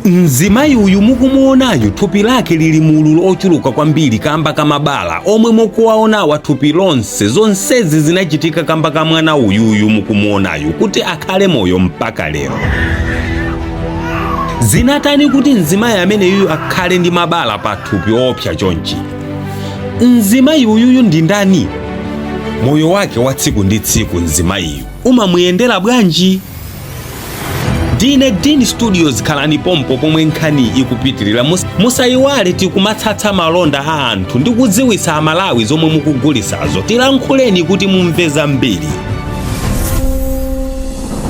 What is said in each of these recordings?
Mzimayi uyu mukumuonayu thupi lake lili mululu ochuluka kwambiri kamba ka mabala omwe mukuwaonawa thupi lonse. Zonsezi zinachitika kamba ka mwana uyuyu mukumuonayu kuti akhale moyo mpaka lero. Zinatani kuti mzimayi ameneyuyu akhale ndi mabala pa thupi oopsa chonchi? Mzimayi uyuyu ndi ndani? Moyo wake wa tsiku ndi tsiku mzimayiyu umamuyendera bwanji? Ndine Dean Studios, khalani pompo pomwe nkhani ikupitirira. Musayiwale tikumatsatsa malonda a anthu ndi kudziwitsa Amalawi zomwe mukugulisazo. Tilankhuleni kuti mumve zambiri.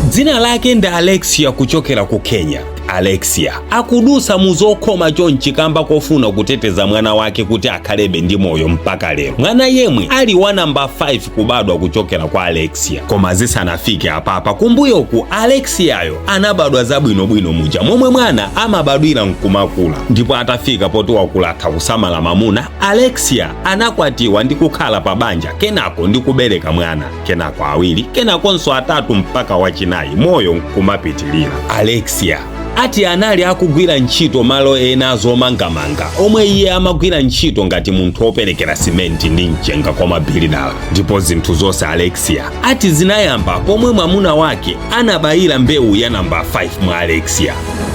Dzina lake ndi Alexia kuchokera ku Kenya. Alexia akudusa mu zokhoma chonchi kamba kofuna kuteteza mwana wake kuti akhalebe ndi moyo mpaka lero, mwana yemwe ali wa namba 5 kubadwa kuchokera kwa Alexia. Koma zisanafike apapa, kumbuyoku Alexiayo anabadwa zabwinobwino muja momwe mwana amabadwira nkumakula, ndipo atafika poti wakula atha kusamala mamuna, Alexia anakwatiwa ndi kukhala pa banja, kenako ndi kubereka mwana, kenako awiri, kenakonso atatu mpaka wachinayi, moyo nkumapitilira. Alexia ati anali akugwira ntchito malo ena zomangamanga omwe iye amagwira ntchito ngati munthu woperekera simenti ndi mchenga kwa mabilidala. Ndipo zinthu zonse Alexia ati zinayamba pomwe mwamuna wake anabayira mbewu ya namba 5 mwa Alexia.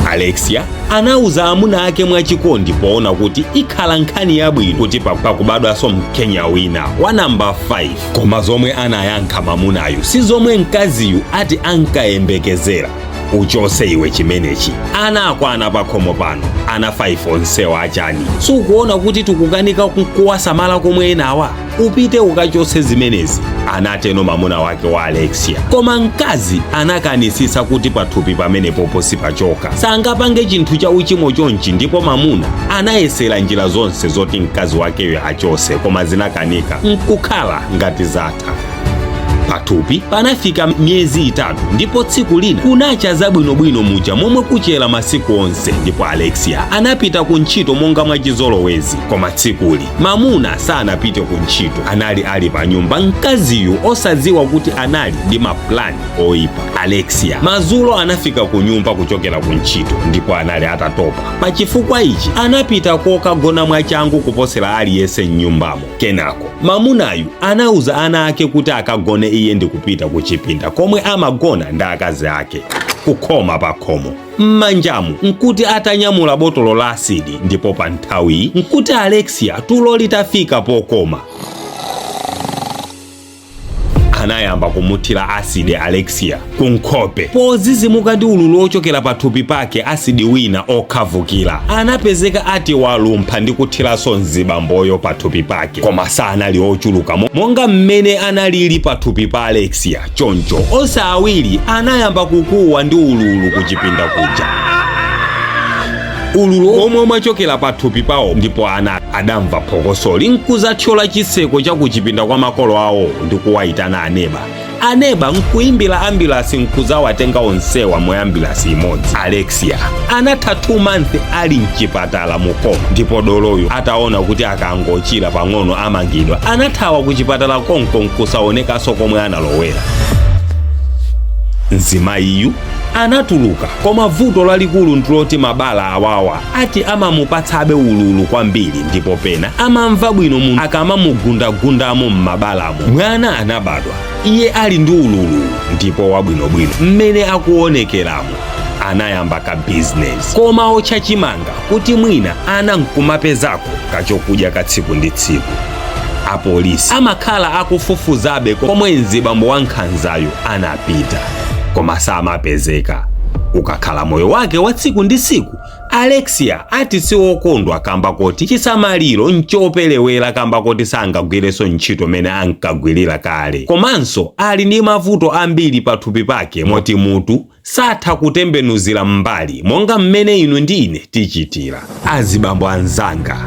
Alexia anauza amuna ake mwachikondi poona kuti ikhala nkhani yabwino kuti pakubadwanso Mkenya wina wa namba 5. Koma zomwe anayankha mamunayu si zomwe mkaziyu ati ankayembekezera. Uchose iwe chimenechi, ana akwana pakhomo pano, ana 5 onsewa achani? Sukuona kuti tikukanika kuwasamala komwe enawa? Upite ukachose zimenezi, anateno mamuna wake wa Alexia. Koma mkazi anakanisisa kuti pathupi pamenepopo sipachoka, sangapange chinthu cha uchimo chonchi. Ndipo mamuna anayesera njira zonse zoti mkazi wakeyo achose, koma zinakanika, nkukhala ngati zatha. Pathupi panafika miyezi 3, ndipo tsiku lina kunacha zabwinobwino muja momwe kuchera masiku onse, ndipo Alexia anapita ku ntchito monga mwachizolowezi. Koma tsikuli mamuna sanapite ku ntchito, anali ali pa nyumba, mkaziyu osadziwa kuti anali ndi maplani oipa. Alexia madzulo anafika ku nyumba kuchokera ku ntchito ndipo anali atatopa. Pa chifukwa ichi anapita kokagona mwachangu kuposera aliyense mnyumbamo. Kenako mamunayu anauza ana ake kuti akagone, iye ndikupita ku chipinda komwe amagona ndi akazi ake. Kukhoma pa khomo m'manjamu nkuti atanyamula botolo la asidi, ndipo pa nthawiyi nkuti Alexia tulo litafika pokoma. Anayamba kumuthira asidi Alexia kunkhope. Pozizimuka ndi ululu ochokera pathupi pake, asidi wina okhavukira anapezeka ati walumpha ndi kuthiranso mzibamboyo pathupi pake, koma sanali ochuluka monga mmene analili pathupi pa Alexia. Choncho onse awiri anayamba kukuwa ndi ululu kuchipinda kuja, ululu omwe umachokera pathupi pawo. Ndipo ana adamva phokosoli nkuzathyola chitseko cha kuchipinda kwa makolo awo ndi kuwayitana aneba. Aneba nkuimbira ambulasi nkuzawatenga onsewa mu ambulasi imodzi. Alexia anatha 2 months ali mchipatala mu coma, ndipo doloyo ataona kuti akangochira pang'ono amangidwa, anathawa kuchipatala konko nkusaonekanso komwe analowera. Mzimayiyu anatuluka, koma vuto lalikulu ndiloti mabala awawa ati amamupatsabe ululu kwambiri, ndipo pena amamva bwino munthu akamamugundagundamo m'mabalamo. Mwana anabadwa iye ali ndi ululu ndipo wabwinobwino mmene akuonekeramo. Anayamba ka bizinesi koma otcha chimanga kuti mwina ana nkumapezako kachokudya ka tsiku ndi tsiku. Apolisi amakhala akufufuzabe komwe mzibambo wa nkhanzayo anapita, koma samapezeka. Ukakhala moyo wake wa tsiku ndi tsiku, Alexia ati siwokondwa kamba koti chisamaliro nchoperewera, kamba koti sangagwirenso ntchito mene ankagwirira kale, komanso ali ndi mavuto ambiri pathupi pake moti mutu satha kutembenuzira m'mbali monga mmene inu ndi ine tichitira. Azibambo anzanga,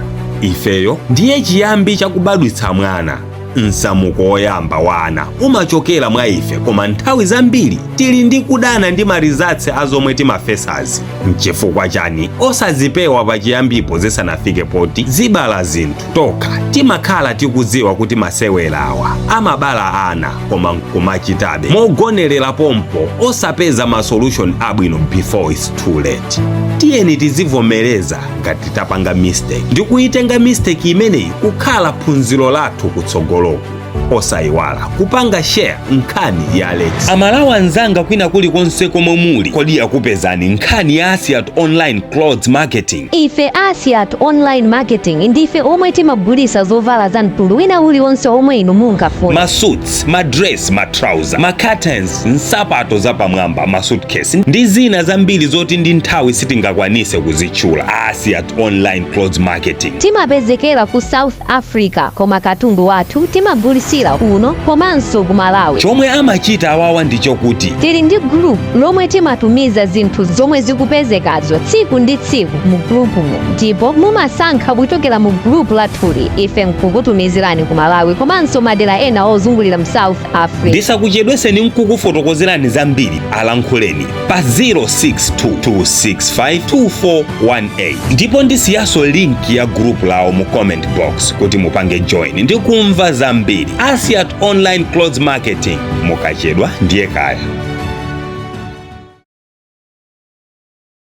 ifeyo ndiye chiyambi chakubadwitsa mwana. Msamuko woyamba wa ana umachokera mwa ife, koma nthawi zambiri tili ndi kudana ndi ma results a zomwe timafesazi. Nchifukwa chani osazipewa pachiyambipo zisanafike poti zibala zinthu? Tokha timakhala tikudziwa kuti masewera awa amabala ana, koma nkumachitabe mogonerera pompo, osapeza ma solution abwino before it's too late. Tiyeni tizivomereza ngati tapanga mistake ndi kuyitenga mistake imeneyi kukhala phunziro lathu kutsogoloku. Osayiwala kupanga share nkhani ya Alex. Amalawi anzanga kwina kulikonse komwe muli, kodi yakupezani nkhani ya Asiat Online Clothes Marketing? Ife Asiat Online Marketing ndife omwe timagulisa zovala za mtundu wina uliwonse omwe inu mungafune. Ma suits, ma dress, ma trouser, ma curtains, nsapato zapamwamba, ma suitcase ndi zina zambiri zoti ndi nthawi sitingakwanise kuzitchula. Asiat Online Clothes Marketing. Timapezekera ku South Africa, koma katundu wathu timagulisira kuno komanso ku Malawi. Chomwe amachita awawa ndi chokuti tili ndi group lomwe timatumiza zinthu zomwe zikupezekazo tsiku ndi tsiku mu groupumo, ndipo mumasankha kuchokera mu group lathuli, ife nkukutumizirani ku Malawi komanso madera ena ozungulira mu South Africa. Ndisakuchedweseni nkukufotokozerani zambiri, alankhuleni pa 0622652418, ndipo ndisiyaso link ya group lawo mu comment box kuti mupange join ndi kumva zambiri. Asiat Online Clothes Marketing, mukachedwa ndiye kaya.